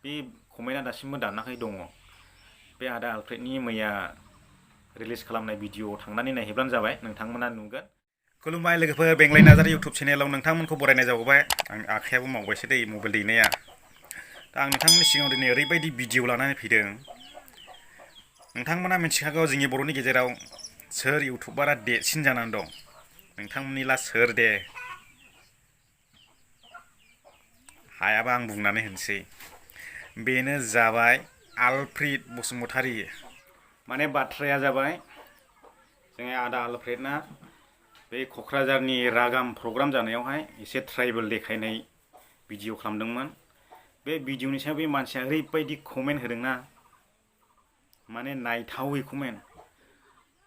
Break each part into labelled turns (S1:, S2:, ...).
S1: बे कमेन्टआ दासिमबो दानाखै दङ। बे आदा आलफ्रेडनि मैया रिलिज खालामनाय भिडिअ थांनानै नायहैब्लानो जाबाय, नोंथांमोना नुगोन। खुलुमबाय लोगोफोर, बेंलाय नार्जारी इउटुब चेनेलाव नोंथांमोनखौ बरायनाय जाबाय। आं आखायाबो मावबायसो दै मबाइल दैनाया। दा आं नोंथांमोननि सिगाङाव दिनै ओरैबायदि भिडिअ लानानै फैदों। नोंथांमोना मिथिखागौ जोंनि बर'नि गेजेराव सोर इउटुबारा देरसिन जानानै दं। नोंथांमोननिला सोर दे? हायाबा आं बुंनानै होनोसै। बेनो जाबाय आलफ्रेड बसुमतारी। माने बाथ्राया जाबाय, जोंनि आदा आलफ्रेडना बे क'क्राझारनि रागाम प्रग्राम जानायावहाय एसे ट्राइबेल देखायनाय भिडिअ खालामदोंमोन। बे भिडिअनि सायाव बे मानसिया ओरैबायदि कमेन्ट होदोंना, माने नायथावै कमेन्ट।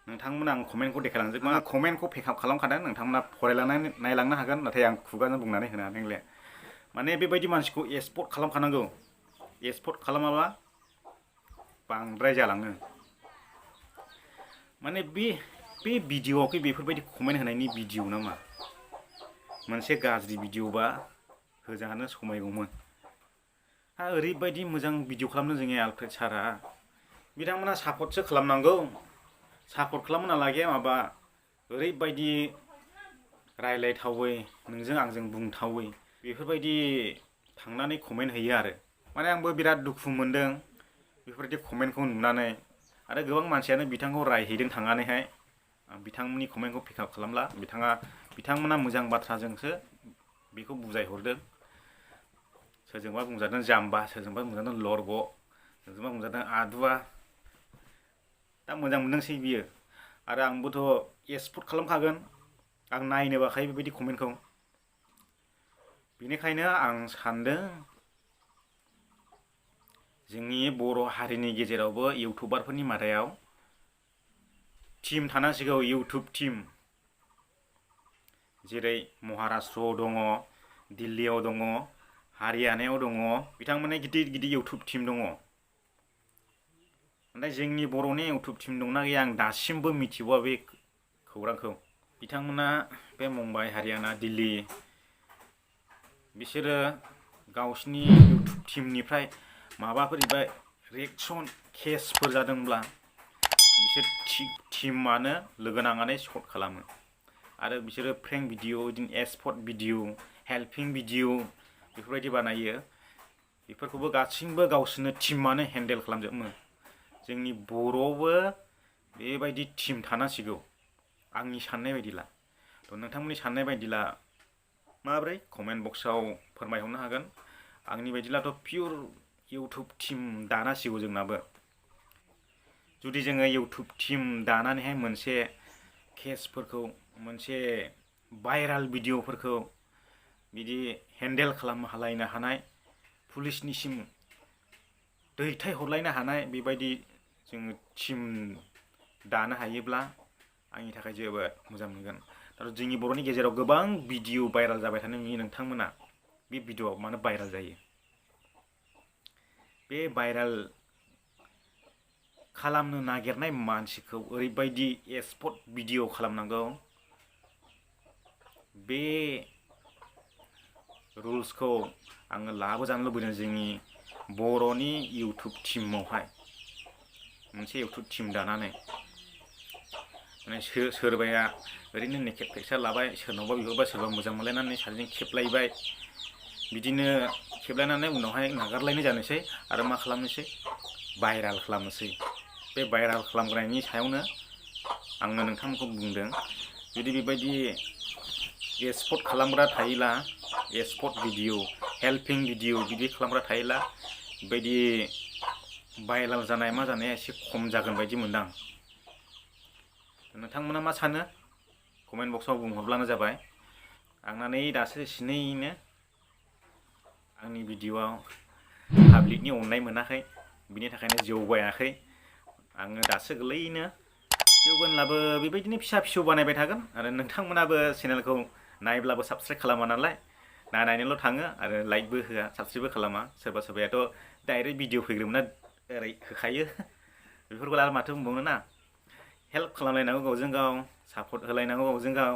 S1: नोंथांमोना आं कमेन्टखौ देखायलांजोबगोन। आं कमेन्टखौ पेकआप खालामखादों, नोंथांमोना फरायलांनानै नायलांनो हागोन, नाथाय आं खुगाजों बुंनानै होनो हादोंले। माने बेबायदि मानसिखौ एक्सपर्ट खालामखानांगौ। एक्सपर्ट खालामाबा बांद्राय जालाङो। माने बे भिडिअआव बेफोरबायदि कमेन्ट होनायनि भिडिअ नामा? मोनसे गाज्रि भिडिअबा होजानो समायगौमोन। ओरैबायदि मोजां भिडिअ खालामदों जोंनि आलफ्रेड सारआ। बिथांमोना सापर्टसो खालामनांगौ। सापर्ट खालामनो नालागे माबा ओरैबायदि रायलायथावै, नोंजों आंजों बुंथावै बेफोरबायदि थांनानै कमेन्ट होयो आरो। माने आंबो बिराद दुखु मोनदों बेफोरबायदि कमेन्टखौ नुनानै। आरो गोबां मानसियानो बिथांखौ रायहैदों थांनानैहाय। बिथांमोननि कमेन्टखौ पिकआप खालामला। बिथांमोना मोजां बाथ्राजोंसो बेखौ बुजायहरदों। सोरजोंबा बुंजादों जाम्बा, सोरजोंबा बुंजादों लरग', सोरजोंबा बुंजादों आदुवा। दा मोजां मोनदोंसै बियो। आरो आंबोथ' एक्सपर्ट खालामखागोन। आं नायनो बाखायो बेबायदि कमेन्टखौ। बेनिखायनो आं सान्दों जोंनि बर' हारिनि गेजेरावबो इउटुबारफोरनि मादायाव टीम थानांसिगौ, इउटुब टीम। जेरै महाराष्ट्रआव दङ, दिल्लीयाव दङ, हारियानायाव दङ। बिथांमोननि गिदिर गिदिर इउटुब टीम दङ। नाथाय जोंनि बर'नि इउटुब टीम दंना गैया आं दासिमबो मिथिबावा बे खौरांखौ। बिथांमोना बे मुम्बाइ, हारियाना, दिल्ली बिसोरो गावसिनि इउटुब टीमनिफ्राय माबाफोर एबा रिएक्सन केसफोर जादोंब्ला बिसोर टीमानो लोगो नांनानै सर्ट खालामो। आरो बिसोरो प्रेंक भिडिअ, बिदिनो एक्सपर्ट भिडिअ, हेल्पिं भिडिअ बेफोरबायदि बानायो। बेफोरखौबो गासिबो गावसोरनो टीमानो हेन्डेल खालामजोबो। जोंनि बर'आवबो बेबायदि टीम थानांसिगौ आंनि साननाय बायदिला। नोंथांमोननि साननाय बायदिला माब्रै? कमेन्ट बक्सआव फोरमायहरनो हागोन। आंनि बायदिलाथ' पियर इउटुब टीम दानांसिगौ जोंनाबो। जुदि जोङो इउटुब टीम दानानैहाय मोनसे केसफोरखौ, मोनसे भाइराल भिडिअफोरखौ बिदि हेन्डेल खालामनो हानाय, पुलिसनिसिम दैथायहरलायनो हानाय बेबायदि जोङो टीम दानो हायोब्ला आंनि थाखाय जोबोद मोजां मोनगोन। आरो जोंनि बर'नि गेजेराव गोबां भिडिअ भाइराल जाबाय थानाय नुयो। नोंथांमोना बे भिडिअआ मानो भाइराल जायो? बे भाइराल खालामनो नागिरनाय मानसिखौ ओरैबायदि एक्सपर्ट भिडिअ खालामनांगौ, बे रुल्सखौ आङो लाबोजानो लुबैदों जोंनि बर'नि इउटुब टीमावहाय। मोनसे इउटुब टीम दानानै माने सोरबाया ओरैनो नेकेट पिक्सार लाबाय, सोरनावबा बिहरबाय, सोरबा मोजां मोनलायनानै सानैजों खेबलायबाय। बिदिनो खेबलायनानै उनावहाय नागारलायनाय जानोसै आरो मा खालामनोसै? भाइराल खालामनोसै। बे भाइराल खालामग्रानि सायावनो आङो नोंथांमोनखौ बुंदों, जुदि बेबायदि एक्सपर्ट खालामग्रा थायोब्ला, एक्सपर्ट भिडिअ, हेल्पिं भिडिअ बिदि खालामग्रा थायोब्ला बेबायदि भाइराल जानाय मा जानाया एसे खम जागोन बायदि मोनदां। नोंथांमोना मा सानो? कमेन्ट बक्सआव बुंहरब्लानो जाबाय। आंना नै दासो सिनैनो आंनि भिडिअआव पाब्लिकनि अननाय मोनाखै, बिनि थाखायनो जौगायाखै। आङो दासो गोरलैयैनो जौगानलाबो बेबायदिनो फिसा फिसौ बानायबाय थागोन। आरो नोंथांमोनाबो चेनेलखौ नायब्लाबो साबस्क्राइब खालामा नालाय, नायनानैल' थाङो आरो लाइकबो होआ, साबस्क्राइबबो खालामा। सोरबा सोरबायाथ' डाइरेक्ट भिडिअ फैग्रोमोना ओरै होखायो। बेफोरखौ आरो माथो बुंबावनो ना? हेल्प खालामलायनांगौ गावजों गाव, सापर्ट होलायनांगौ गावजों गाव,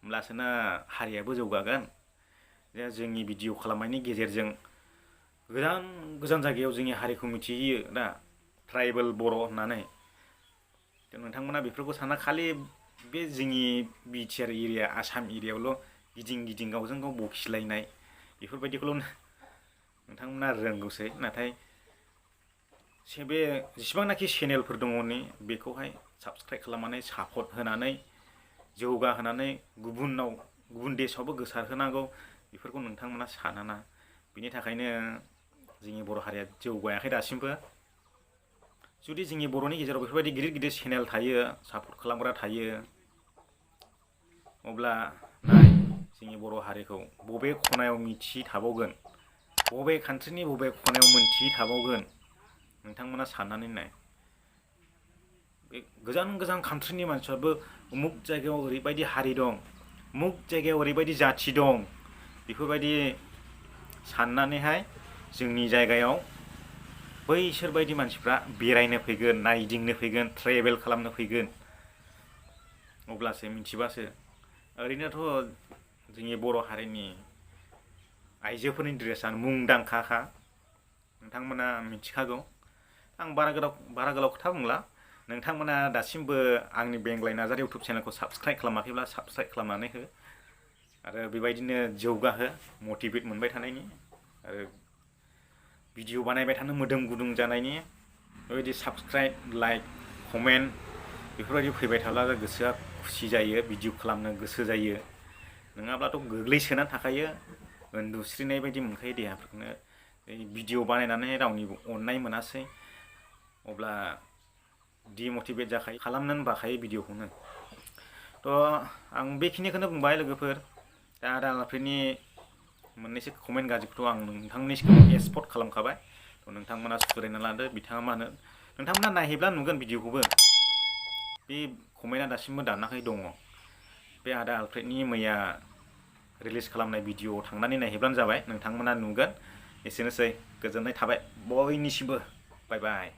S1: होमब्लासोना हारियाबो जौगागोन। जोंनि भिडिअ खालामनायनि गेजेरजों गोजान गोजान जायगायाव जोंनि हारिखौ मिथिहोयो दा ट्राइबेल बर' होननानै नोंथांमोना बेफोरखौ साना खालि बे जोंनि बिटिआर एरिया आसाम एरियायावल' गिदिं गिदिं गावजों गाव बखिलायनाय बेफोरबायदिखौल' नोंथांमोना रोंगौसै नाथाय बे जेसेबांनाखि चेनेलफोर दङ बेखौहाय साबसक्राइब खालामनानै सापर्ट होनानै जौगाहोनानै गुबुन देशआवबो गोसारहोनांगौ बेफोरखौ नोंथांमोना सानाना बिनि थाखायनो जोंनि बर' हारिया जौगायाखै दासिमबो जुदि जोंनि बर'नि गेजेराव बेफोरबायदि गिदिर गिदिर चेनेल थायो सापर्ट खालामग्रा थायो अब्ला नाय जोंनि बर' हारिखौ बबे खनायाव मिथिथाबावगोन बबे कान्ट्रिनि बबे खनायाव मोनथिथाबावगोन नोंथांमोना साननानै नाय बे गोजान गोजान कान्ट्रिनि मानसिफ्राबो उमुक जायगायाव ओरैबायदि हारि दं उमुक जायगायाव ओरैबायदि जाथि दं बेफोरबायदि साननानैहाय जोंनि जायगायाव बैसोर बायदि मानसिफ्रा बेरायनो फैगोन नायदिंनो फैगोन ट्रेभेल खालामनो फैगोन अब्लासो मिथिबासो ओरैनोथ' जोंनि बर' हारिनि आइजोफोरनि ड्रेसआ मुंदांखाखा नोंथांमोना मिथिखागौ आं बारा गोलाव खोथा बुंला नोंथांमोना दासिमबो आंनि बेंग्लाय नार्जारि इउटुब चेनेलखौ साबसक्राइब खालामाखैब्ला साबसक्राइब खालामनानै हो आरो बेबायदिनो जौगाहो मटिभेट मोनबाय थानायनि आरो भिडिअ बानायबाय थानो मोदोम गुदुं जानायनि बेबायदि साबसक्राइब लाइक कमेन्ट बेफोरबायदि फैबाय थाब्ला गोसोआ खुसि जायो भिडिअ खालामनो गोसो जायो नङाब्लाथ' गोग्लैसोना थाखायो उन्दुस्रिनाय बायदि मोनखायो देहाफोरखौनो भिडिअ बानायनानै रावनिबो अननाय मोनासै अब्ला डिमटिभेट जाखायो खालामनोनो बाखायो भिडिअखौनो थ' आं बेखिनिखौनो बुंबाय लोगोफोर दा आदा आफाफोरनि मोननैसो कमेन्ट गाज्रिखौथ' आं नोंथांमोननि सिगाङाव एक्सपर्ट खालामखाबाय थ' नोंथांमोना सुधरायना लादो बिथाङा मा होनो नोंथांमोना नायहैब्ला नुगोन भिडिअखौबो बे कमेन्टआ दासिमबो दानाखै दङ बे आदा आलफ्रेडनि मैया रिलिज खालामनाय भिडिअआव थांनानै नायहैब्लानो जाबाय नोंथांमोना नुगोन एसेनोसै गोजोननाय थाबाय बयनिसिमबो बाय बाय